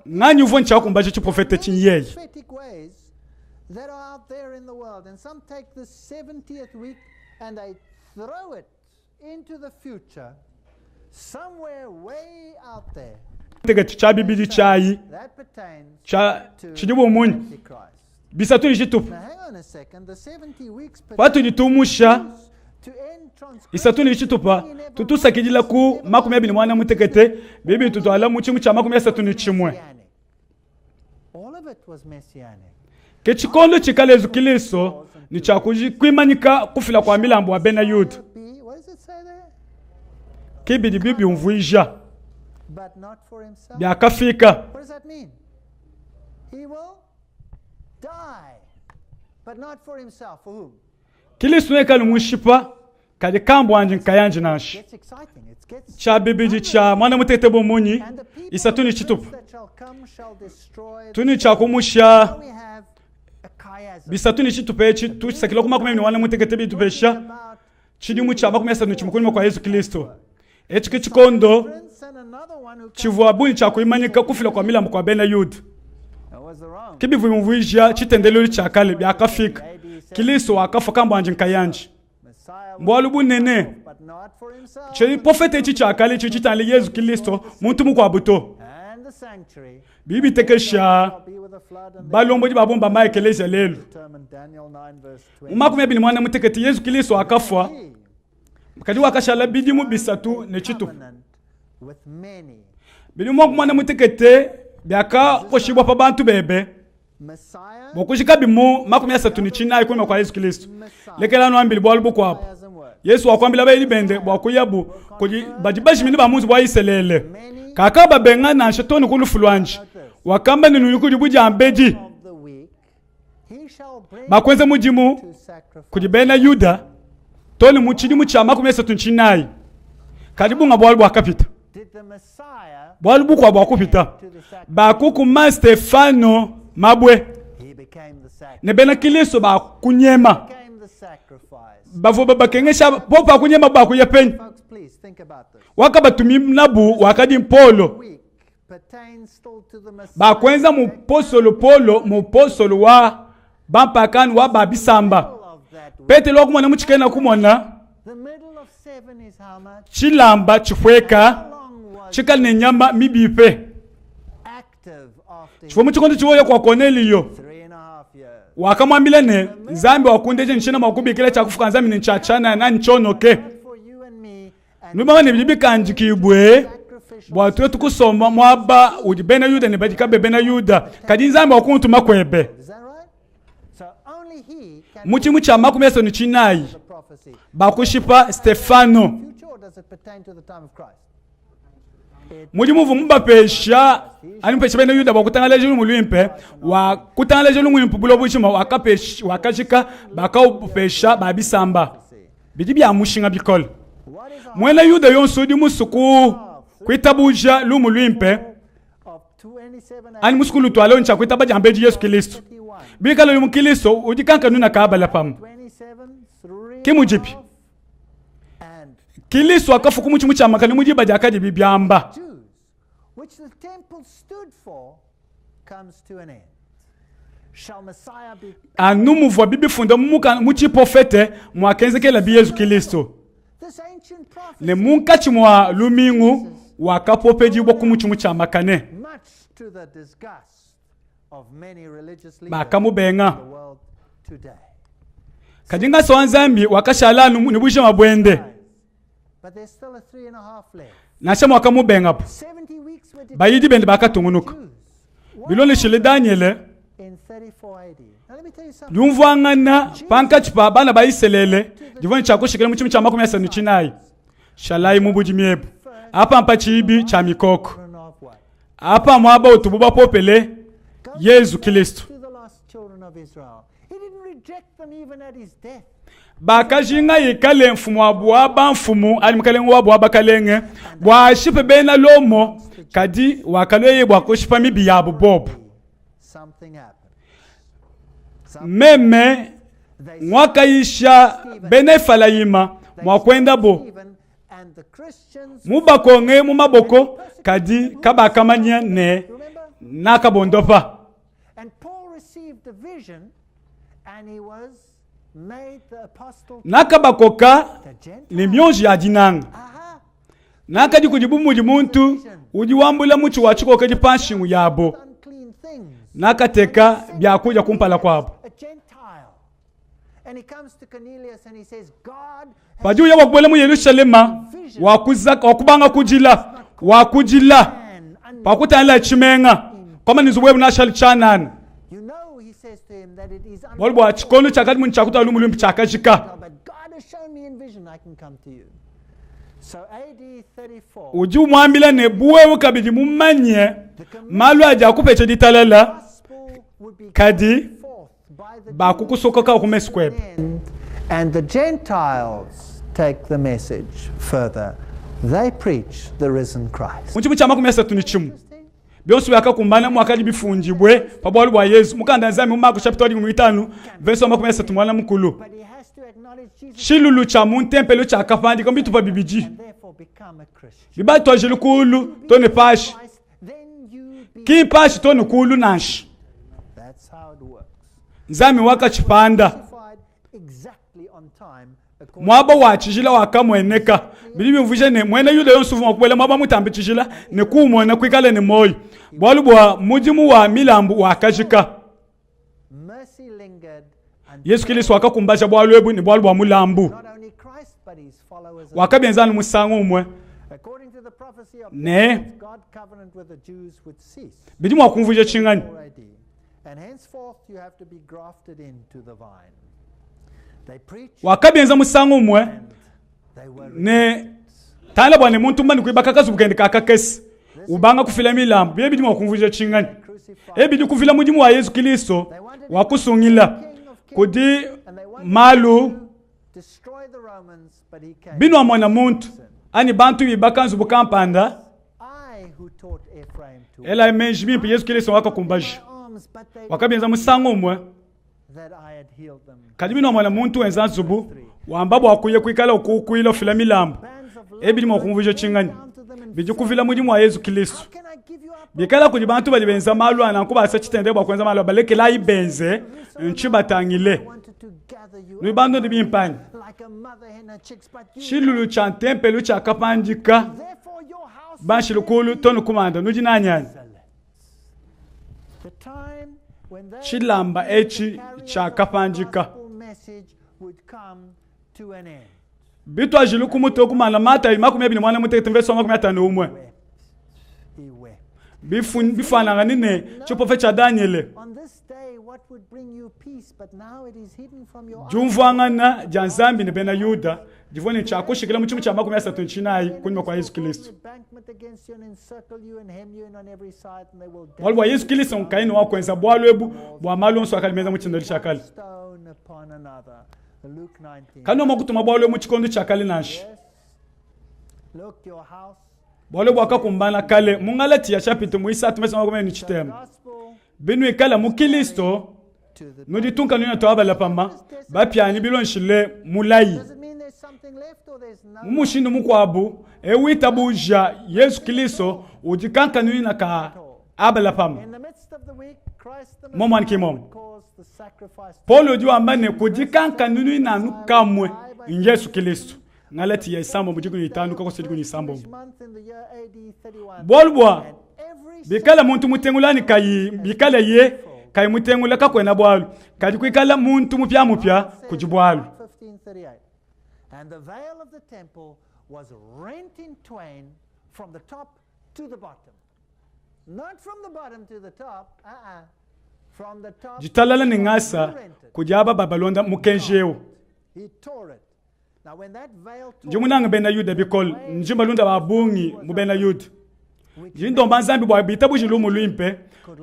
Nganyi uvua ne tshia kukumbaja tshiprofete tshinyi yeye? Tekete tshia bibidi tshiayi tshia tshidi bu munyi bisatu ne tshitupa patudi tumusha isatu ne tshitupa tutusakidila ku 21 muanda mutekete bibi tutuala mu tshimu tshia 31. Ke tshikondo tshikala Yezu Kilisto ne tshia kuimanyika kufila kua milambu wa bena Yuda. Ke bidi bibiumvuija. Biakafika. Kilisto neikale mushipa kadi kambuandi nkayandi nansha. Tshia bibidi tshia muanda mutekete bu munyi isatu ne tshitupa tuni tshia kumusha bisatu ne tshitupa etshi tusakila ku makumi ne muanda mutekete bitupesha tshidimu tshia 31 kunyima kua Yezu Kristo. Etshi ke tshikondo tshivua bungi tshia kuimanyika kufila kua milambu kua bena Yuda. Ke bivua biumvuija tshitendelelu tshia kale biakafika. Kristo wakafua kambuandi nkayandi. Mbualu bunene. Tshiprofete etshi tshia kale tshidi tshitangila Yezu Kristo, muntu mukuabu to. Bidi bitekesha balombodi ba bungi ba ma-ekeleziya lelu. Mu 20 mutekete Yezu Kristo wakafua, kadi wakashala bidimu bisatu ne tshitupa. Bidimu 40 biakakoshibua pa bantu bebe bua kujikabi mu 34 kunyima kua Yezu Kristo. Lekela nuambile bualu bukuabu. Yesu wakuambila bayidi bende bua kuyabu kudi badi bajimine ba mu nzubu wa Isalele. Kakababenga nansha too ne ku lufu luandi. Wakamba ne, Nudi kudi budiambedi bakuenza mudimu kudi bena Yuda too ne mu tshidimu tshia 34. Kadi bunga bualu buakapita, bualu bukuabu buakupita. Bakukuma Stefano mabue ne bena Kristo bakunyema, bavua babakengesha popo bakunyema bakuya penyi? Wakabatuminabu wakadi Paulo bakuenza mupostolo Paulo mupostolo wa bampakani wa ba bisamba. Petelo wakumona mu tshikena kumona tshilamba tshipueka tshikale ne nyama mibipe tshivua mu tshikondo tshivuaye kua Koneliyo. Wakamuambila ne, Nzambi wakundeja ne tshiena mua kubikila tshia kufuka Nzambi ne tshia tshianana ntshionoke. Nubanga ne bidi bikandikibue bua tuetu kusomba muaba udi bena Yuda ne badi kabe bena Yuda, kadi Nzambi wakuntuma kuebe. Mu tshimu tshia 34 bakushipa Stefano. Mudimu uvua mubapesha anyi mupesha bena Yuda bua kutangalaja lumu luimpe, wa kutangalaja lumu luimpe buloba bujima, wakapesha wakajika bakaupesha ba bisamba. Bidi bia mushinga bikole. Muena Yuda yonso udi musue ku Kuitabuja lumu luimpe anyi musukulu tualeo ntshia kuitaba diambedi Yesu Kilisto. Bikala udi mu Kilisto udi kankanuna kabala pamue. Ke mudibi. Kilisto wakafua ku mutshi mutshiamakane mu diba diakadibi biamba. Anu muvuabi bifunda mu tshiprofete muakenzekelabi Yezu Kilisto. Ne munkatshi mua lumingu wakapopedibua ku mutshi mutshiamakane. Bakamubenga. Kadi ngasa wa Nzambi wakashala anu ne bujima buende. Nansha muakamubengabu, bayidi bende bakatungunuka. Bilondeshile Danyele, diumvuangana pankatshi pa bana ba Isalele divua ne tshia kushikila mu tshidimu tshia 34. Shalayi mu budimi ebu. Apa mpa tshiibi tshia mikoko. Apa muaba utubu bapopele Yezu Kristo. Bakajinga ikale mfumu wabu wa bamfumu anyi mukalenge wabu wa bakalenge bua ashipe bena Lomo, kadi wakalua yeye bua kushipa mibi yabu bobu. Meme ngakayisha bena Efalayima mua kuendabo mubakonge mu maboko, kadi kabakamanya ne nakabondopa. Nakabakoka ne mionji ya dinanga. Nakadi kudi bu mudi muntu udi wambula mutshi wa tshikokedi pa nshingu yabo. Nakateka biakudia kumpala kuabo. Padi uya wakubuela mu Yelushalema, wakubanga kudila, wakudila pakutangila tshimenga, kwamba ne nzubu webe nashali tshianana. Bualu bua tshikondo tshiakadi muni tshiakutala lumu luimpe tshiakajika. Udi umuambila ne, bu wewe kabidi mumanye malu adi akupesha ditalala, kadi bakukusokoka ku mesu kuebe. And the Gentiles take the message further. They preach the risen Christ. Mu tshimu tshia 31 bionso biakakumbana muakadi bifundibue pa bualu bua Yezu. Mukanda Nzambi mu Mako chapitre wa 15 verse wa 31 mukulu. Tshilulu tshia mu ntempelo tshiakapandika mu bitupa bibidi. Bibatuajile kulu to ne pashi. Ki mpashi to ne kulu nansha. Nzambi wakatshipanda. Muaba wa tshijila wakamueneka. Bidi biumvuija ne, muena Yuda yonso uvua mua kubuela muaba mutambe tshijila ne kuumona kuikala ne muoyo, bualu bua mudimu wa milambu wakajika. Yezu Kristo wakakumbaja bualu ebu ne bualu bua mulambu. Wakabienza anu musangu umue ne bidi mua kumvuija tshinganyi? Wakabienza musangu umue ne tangila bua ne muntu mumane kuibaka kazubu kende ka kakese ubanga kufila milambu bie bidi mua kumvuija tshinganyi? Ebi bidi kuvila mudimu wa Yezu Kristo wa kusungila kudi malu binuamona muntu anyi bantu bibaka nzubu kampanda. Elayi meji bimpe, Yezu Kristo wakakumbaja, wakabienza musangu umue. Kadi binuamona muntu wenza nzubu wamba bua kuya kuikala ukukuila ufila milambu, ebi bidi mua kumvuija tshinganyi? Bidi kuvila mudimu wa Yezu Kristo. Bikala kudi bantu badi benza malu a nanku basa tshitende bua kuenza malu, balekelayi benze, ntshibatangile. Nudi bandondi bimpe anyi? Tshilulu tshia ntempelo tshiakapandika banshile kulu to ne kumanda. Nudi nanyi anyi? Tshilamba etshi tshiakapandika. Bituajilu ku mutu kumana Matayi 28 mvese wa 51 bifuanangane ne tshiprofete tshia Danyele. Diumvuangana dia Nzambi ne bena Yuda divua ne tshia kushikila mu tshimu tshia 34 kunyima kua Yezu Kristo. Bualu bua Yezu Kristo nkayende wa kuenza bualu ebu bua malu onso akadi menza mu tshindoli tshia kale. Kanua mua kutuma bualu ebu mu tshikondo tshia kale nansha. Bualu buakakumbana kale mu Ngalatiya chapitre muisatu mesa makumi ne tshitema. Binuikala mu Kilisto, nudi tunkanuina tua Abalapama, bapianyi bilonshile mulayi. Mu mushindu mukuabu, eu witabuja Yezu Kilisto udi kankanuina ka Abalapama. Momu ki momu. Paulo udi wamba ne kudi kankanuina anu kamue, n'Yezu Kilisto. Ngalatiya isambombo dikumi ne itanu kakosa dikumi ne isambombo. Bualu bua bikala muntu mutengula anyi kayi bikala ye kayi mutengula kakuena bualu, kadi kuikala muntu mupiamupia kudi bualu. And the veil of the temple was rent in twain from the top to the bottom. Not from the bottom to the top, uh-uh. From the top Ditalala ne ngasa kudi aba babalonda mukenji eu. He tore it. Ndi munange bena Yuda bikole, ndi balunda ba bungi mu bena Yuda. Ndi ndomba Nzambi bua bitabuje lumu luimpe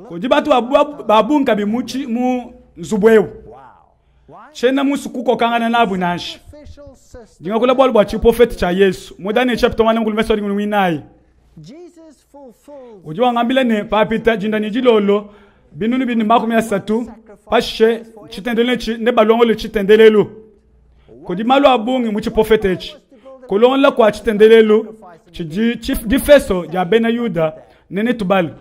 kudi bantu ba bungi kabi mu mu nzubu eu. Tshiena musue kukokangana nabu nansha. Ndi ngakula bualu bua tshiprofete tshia Yesu mu Daniel chapter 1 verse 9. Udi wangambila ne papita dinda ne dilolo binunu bini 30 pashishe tshitendelelu etshi nebalongolole tshitendelelu. Kudi malu a bungi mu tshiprofete etshi. Kulongolola kua tshitendelelu tshidi difesto dia bena Yuda ne netubale.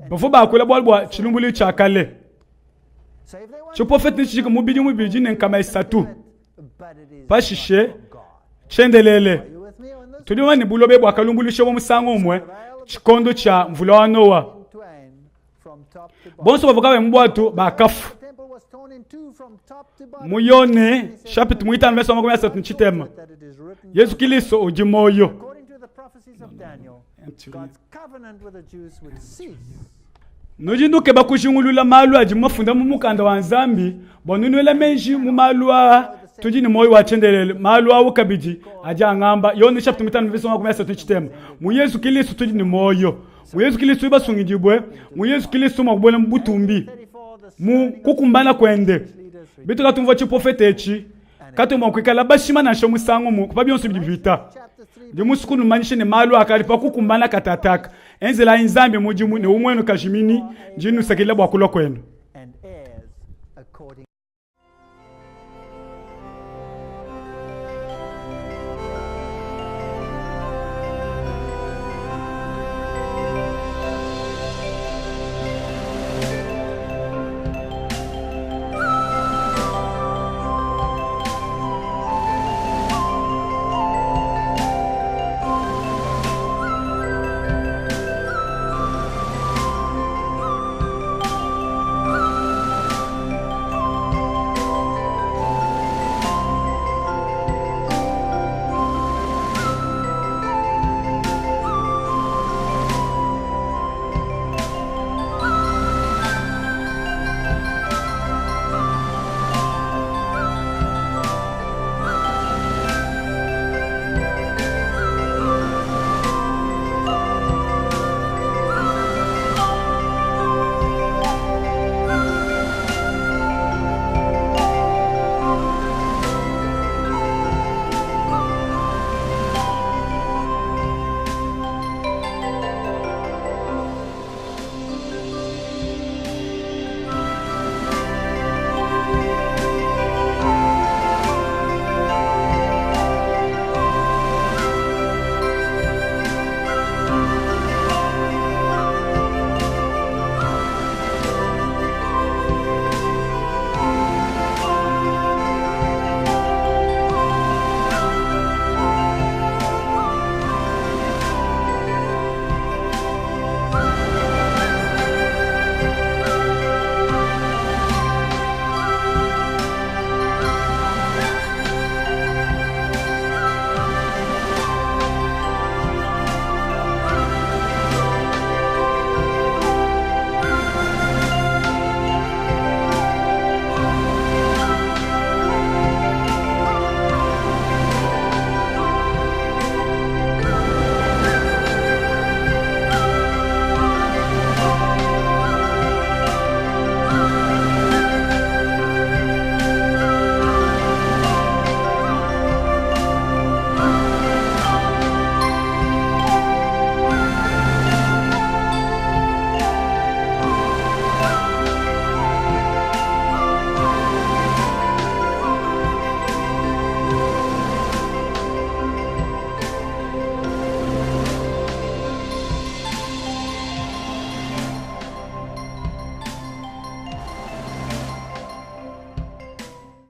Bavua bakula bualu bua tshilumbuluilu tshia kale. Tshiprofete netshijike mu bidimu bibidi ne 300. Pashishe tshiendelele. Tudi bamanye ne buloba buakalumbuluishibua musangu umue tshikondo tshia mvula wa Noa. Bonso bavua kabayi mu buatu bakafua. Mu Yone chapitre muitanu verse wa 33, Yezu Kilisto udi muoyo. Nudi nukeba kujingulula malu adi mafunda mu mukanda wa Nzambi bua nunuela meji mu malu aa tudi ne muoyo wa tshiendelele. Malu au kabidi adi angamba. Yone chapitre muitanu verse wa 33. Mu Yezu Kilisto tudi ne muoyo. Mu Yezu Kilisto tudi basungidibue. Mu Yezu Kilisto mua kubuela mu butumbi mu kukumbana kuende. Bitu katumvua tshiprofete etshi katu mua kuikala bashima nansha musangu umue pa bionso bidi bipita. Ndi musue kunumanyisha ne malu akadi pa kukumbana katataka. Enzelayi Nzambi mudimu ne umuenu kajimini. Ndi nnusakidila bua kulua kuenu. And heirs according.